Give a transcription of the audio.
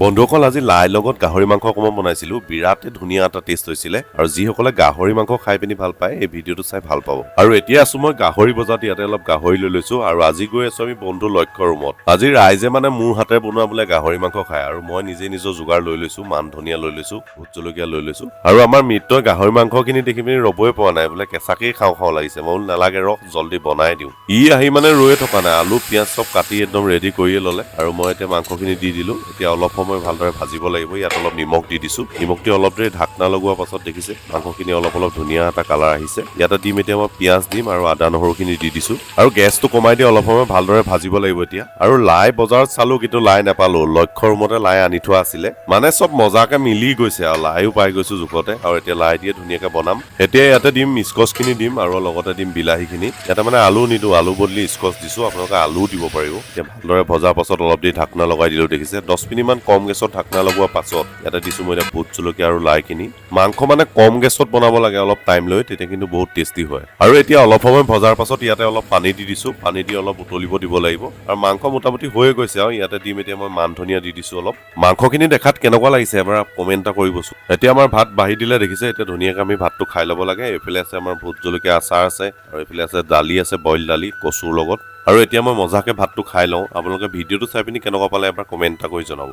বন্ধুসকল, আজি লাই লগত গাহৰি মাংস অকণমান বনাইছিলোঁ। বিৰাটেই ধুনীয়া এটা টেষ্ট হৈছিলে আৰু যিসকলে গাহৰি মাংস খাই পিনি ভাল পায়, এই ভিডিঅ'টো চাই ভাল পাব। আৰু এতিয়া আছো মই গাহৰি বজাৰত। ইয়াতে অলপ গাহৰি লৈ লৈছো আৰু আজি গৈ আছো আমি বন্ধু লক্ষ্য ৰুমত। আজি ৰাইজে মানে মোৰ হাতেৰে বনোৱা বোলে গাহৰি মাংস খায় আৰু মই নিজে নিজৰ যোগাৰ লৈ লৈছো। মান ধনিয়া লৈ লৈছো, ভোট জলকীয়া লৈ লৈছো আৰু আমাৰ মিত্ৰই গাহৰি মাংসখিনি দেখি পিনি ৰ'বই পোৱা নাই, বোলে কেঁচাকেই খাওঁ খাওঁ লাগিছে। মই বোলো নালাগে ৰহ, জল্দি বনাই দিওঁ। ই আহি মানে ৰৈয়ে থকা নাই, আলু পিঁয়াজ চব কাটি একদম ৰেডি কৰিয়ে ল'লে আৰু মই এতিয়া মাংসখিনি দি দিলো। এতিয়া অলপ সময় ভালদৰে ভাজিব লাগিব। ইয়াত অলপ নিমখ দি দিছো। নিমখ দি অলপ দেৰি ঢাকনা লগোৱাৰ পাছত দেখিছে, মাংসখিনি অলপ অলপ ধুনীয়া এটা কালাৰ আহিছে। ইয়াতে দিম এতিয়া মই পিঁয়াজ দিম আৰু আদা নহৰুখিনি দি দিছো আৰু গেছটো কমাই দি অলপ সময় ভালদৰে ভাজিব লাগিব এতিয়া। আৰু লাই বজাৰত চালো, কিন্তু লাই নাপালো। লক্ষ্য ৰুমতে লাই আনি থোৱা আছিলে। মানে চব মজাকে মিলি গৈছে আৰু লাইও পাই গৈছো জোখতে আৰু এতিয়া লাই দিয়ে ধুনীয়াকে বনাম। এতিয়া ইয়াতে দিম স্কচখিনি দিম আৰু লগতে দিম বিলাহীখিনি। ইয়াতে মানে আলু নিদিওঁ, আলু বদলি স্কচ দিছো। আপোনালোকে আলুও দিব পাৰিব। এতিয়া ভালদৰে ভজাৰ পাছত অলপ দেৰি ঢাকনা লগাই দিলো। দেখিছে, 10 মিনিটমান কম গেছত ঢাকনা লগোৱাৰ পাছত ইয়াতে দিছো মই এতিয়া ভোট জলকীয়া আৰু লাইখিনি। মাংস মানে কম গেছত বনাব লাগে অলপ টাইম লৈ, তেতিয়া কিন্তু বহুত টেষ্টি হয়। আৰু এতিয়া অলপ সময় ভজাৰ পাছত ইয়াতে অলপ পানী দি দিছো। পানী দি অলপ উতলিব দিব লাগিব আৰু মাংস মোটামুটি হৈয়ে গৈছে আৰু ইয়াতে দিম এতিয়া মই মান ধনিয়া দি দিছো অলপ। মাংসখিনি দেখাত কেনেকুৱা লাগিছে, এবাৰ কমেণ্ট এটা কৰিবচোন। এতিয়া আমাৰ ভাত বাঢ়ি দিলে, দেখিছে। এতিয়া ধুনীয়াকৈ আমি ভাতটো খাই ল'ব লাগে। এইফালে আছে আমাৰ ভোট জলকীয়া আচাৰ আছে আৰু এইফালে আছে দালি আছে, বইল দালি কচুৰ লগত। আৰু এতিয়া মই মজাকে ভাতটো খাই লওঁ। আপোনালোকে ভিডিঅ'টো চাই পিনি কেনেকুৱা পালে, এবাৰ কমেণ্ট এটা কৰি জনাব।